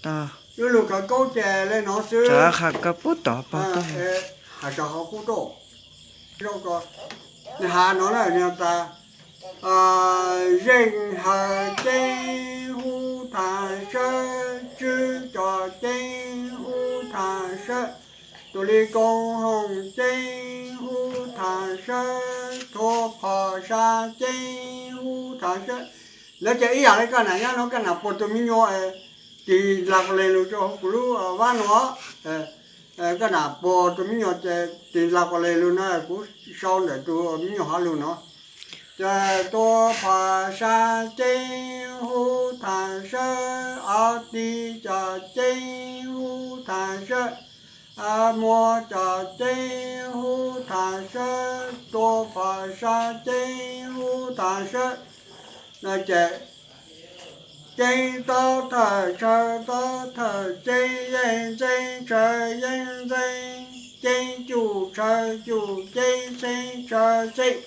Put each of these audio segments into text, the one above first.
Lub lug khawv koob ces le no xwb. Hais rau qhov qub rau, nws has no na, nws has tas, zeej hawm ceeb hub thav sawb, tswb cov ceeb hub thav sawb, tus li koob hoom ceeb hub thav sawb, thuav phom sab ceeb hub thav sawb. Lawv ces ib yam li koj nam nyob no, koj nam puag tus me nyuam tis las kos les lug rau hauv kuv lub vab no, koj nam puag tus me nyuam ces tis las kos les lug no, kuv sau ntawm tus me nyuam hov lug no. Ces tua phom sab ceeb hub thav sawb, ob tig cov ceeb hub thav sawb, muab cov ceeb hub thav sawb, tua phom sab ceeb hub thav sawb. No ces ceeb tob thawm, tshaw tob thawm, ceeb yeej ntxeeb, tshaw yeej ntxeeb, ceeb cum tshaw cum, ceeb txheeb tshaw txheeb,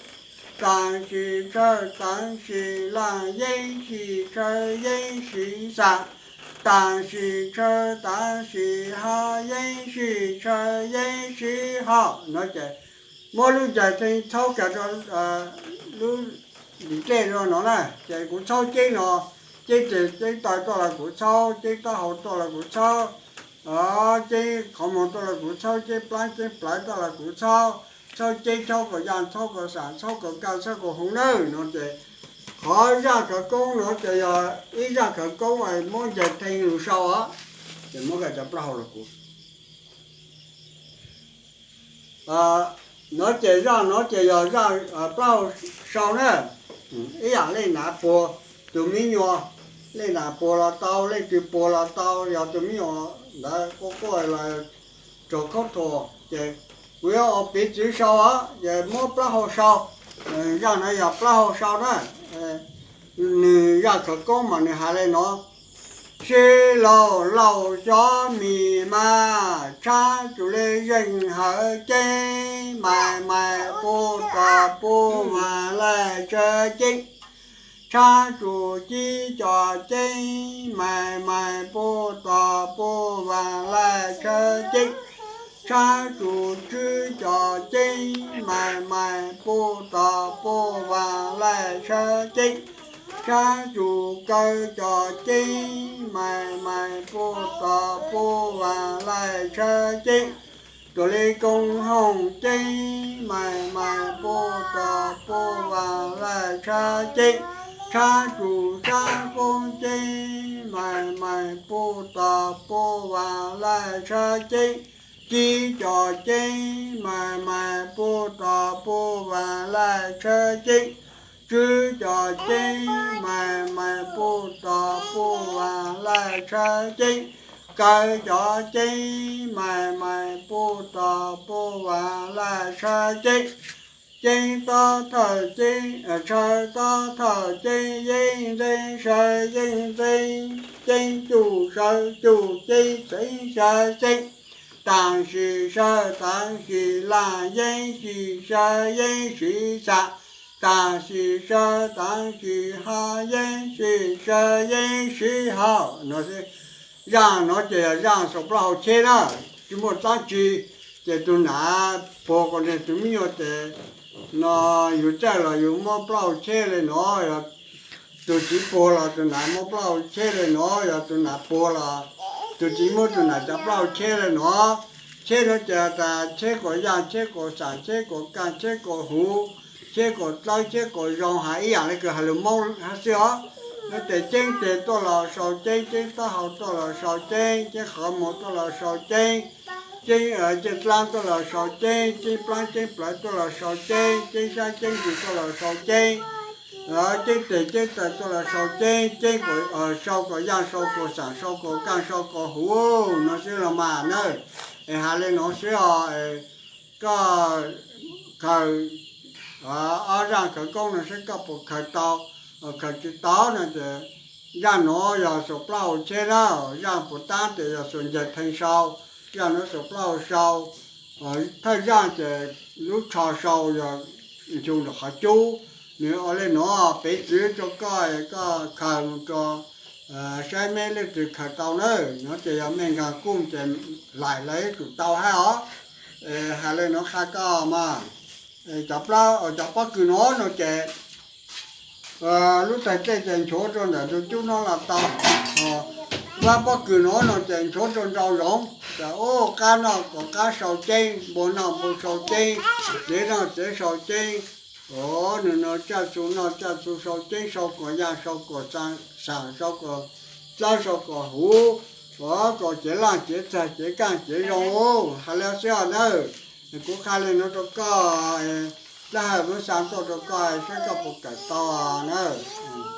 taam sim tshaw taam sim laam, yeeb sim tshaw yeeb sim xam, taam sim tshaw taam sim hab, yeeb sim tshaw yeeb sim haum. No ces muab lub ncaig theej txhaub kiag rau lub ntim dlej rau no na, ces kuv txhaub ceeb no, ceeb tes ceeb taw tuaj los kuv txhaub, ceeb taub hau tuaj los kuv txhaub, ceeb qhov muag tuaj los kuv txhaub, ceeb plaab ceeb plawv tuaj los kuv txhaub, txhaub ceeb txhaub kom yaj txhaub kom xam txhaub kom kaj txhaub kom huv nawb. No ces qhov zaaj khawv koob no ces yog ib zaaj khawv koob muab ncaig theej lug sau os, ces muab koj cov plaub hau los kuv no ces zaaj no ces yog zaaj plaub hau sau na. Ib yam leej nam puag tus me nyuam, leej nam puag los tau, leej twg puag los tau, yog tus me nyuam ntawd quaj quaj los raug khaub thuas ces kuv yuav ua piv txwv sau os, ces muab plaub hau sau. Zaaj no yog plaub hau sau na. Nws zaaj khawv koob mas nws has le no: Sib laug laug xyov mis mas, tshab tsum le zeej hawm ceeb, mais mais puj tom puj vas laij tshaw ceeb. Tshab tsum cib cov ceeb, mais mais puj tom puj vas laij tshaw ceeb. Tshab tsum tswb cov ceeb, mais mais puj tom puj vas laij tshaw ceeb. Tshab tsum kaw cov ceeb, mais mais puj tom puj vas laij tshaw ceeb. Tus li koob hoom ceeb, mais mais puj tom puj vas laij tshaw ceeb. Tshab tsum sab foob ceeb, mais mais puj tom puj vas laij tshaw ceeb. Cib cov ceeb, mais mais puj tom puj vas laij tshaw ceeb. Tswb cov ceeb, mais mais puj tom puj vas laij tshaw ceeb. Kaw cov ceeb, mais mais puj tom puj vas laij tshaw ceeb. Ceeb tob thawm ceeb, tshaw tob thawm ceeb, yeeb ntxeeb saw yeeb ntxeeb, ceeb cum saw cum, ceeb txheeb saw txheeb, taam sim saw taam sim laam, yeeb sim saw yeeb sim xam, taam sim saw taam sim hab, yeeb sim saw yeeb sim haum. No, zaaj no ces yog zaaj sau plaub hau cheb na, tsis muaj dlaab tsi. Ces tus nam puag ko ne, tus me nyuam tes no, yug txawj los yug muab plaub hau cheb le no, yog tus txiv puag los tus nam muab plaub hau cheb le no, yog tus nam puag los tus txiv muab tus nam cov plaub hau cheb le no. Cheb no ces tas cheb kom yaj, cheb kom xam, cheb kom kaj, cheb kom huv, cheb kom dlawb, cheb kom zoo, hais ib yam li kws hais lus Moob hab xwb os. No ces ceeb tes tuaj los sau ceeb, ceeb taub hau tuaj los sau ceeb, ceeb qhov muag tuaj los sau ceeb, ceeb, ceeb dlaab tuaj los sau ceeb, ceeb plaab ceeb plawv tuaj los sau ceeb, ceeb sab ceeb ntsws tuaj los sau ceeb, ceeb tes ceeb taw tuaj los sau ceeb, ceeb kom, sau kom yaj, sau kom xam, sau kom kaj, sau kom huv no xwb los mas na. Es hais le no xwb os. Koj khaws ob zaaj khawv koob no saib koj puas khaws tau. Khaws tsis tau no ces zaaj nuav yog xuas plaub hau cheb na, zaaj puas taab ces yog xuas ncaig theej sau. Zaaj nuav xuas plaub hau sau. Thawj zaaj ces lub tsho sau yog ncu nram qhov cub. Nws ua le nuav, piv txwv rua koj, koj khaws mus rua Saib mej leej twg khaws tau na, nuav ces yog mej nkaag kuj ces laim lawv ib tus tau hab os. Has le nuav qha koj mas, cov plaub cov pob kws nuav no ces lub tag dlej ces nchuav rua ntawm ntug cub nuav los tau. Lub pob kws nuav no ces nchuav rua nrau zoov, ces ua qab noj kom qab sau ceeb, npua noj npua sau ceeb, txiv noj txiv sau ceeb. Nws nua caj txug noj caj txug sau ceeb, sau kom yaaj sau kom saam, sau kom dlawb sau kom huv, kom cev laaj cev txag cev kaaj cev zoo. Has le xwb os nawb. Kuv qha le nuav rua koj, dlab hawm muab xa tuaj rua koj saib koj puas kawm tau nawb.